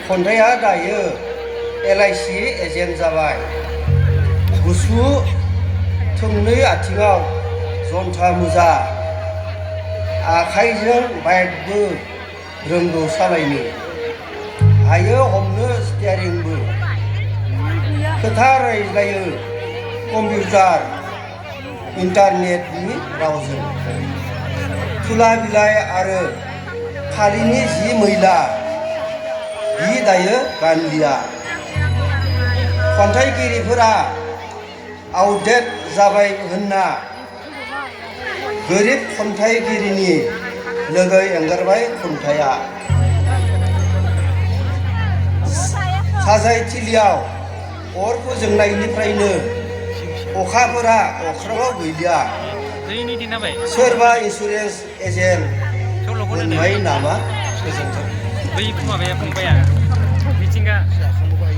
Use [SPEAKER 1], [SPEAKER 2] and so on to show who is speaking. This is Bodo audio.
[SPEAKER 1] खन्थाइया दायो LIC एजेन्ट जाबाय। गुसु थोंनै आथिङाव जन्था मुजा, आखाइजों बाइकबो रोंगौ सालायनो, हायो हमनो स्टियारिंबो, खोथा रायज्लायो कम्पिउटार इन्टारनेटनि रावजों। थुला बिलाइ आरो फालिनि जि मैला बि दायो गानलिया। खन्थाइगिरिफोरा आउटडेट जाबाय होनना गोरिब खन्थाइगिरिनि लोगो एंगारबाय खन्थाइया। साजायथिलियाव अर फोजोंनायनिफ्रायनो अखाफोरा अख्राङाव गैलिया। सोरबा इन्सुरेन्स एजेन्ट मोनबाय नामा? गोजोन्थों।
[SPEAKER 2] बै माबाया फंबाया मिथिंगा जाखांबाय।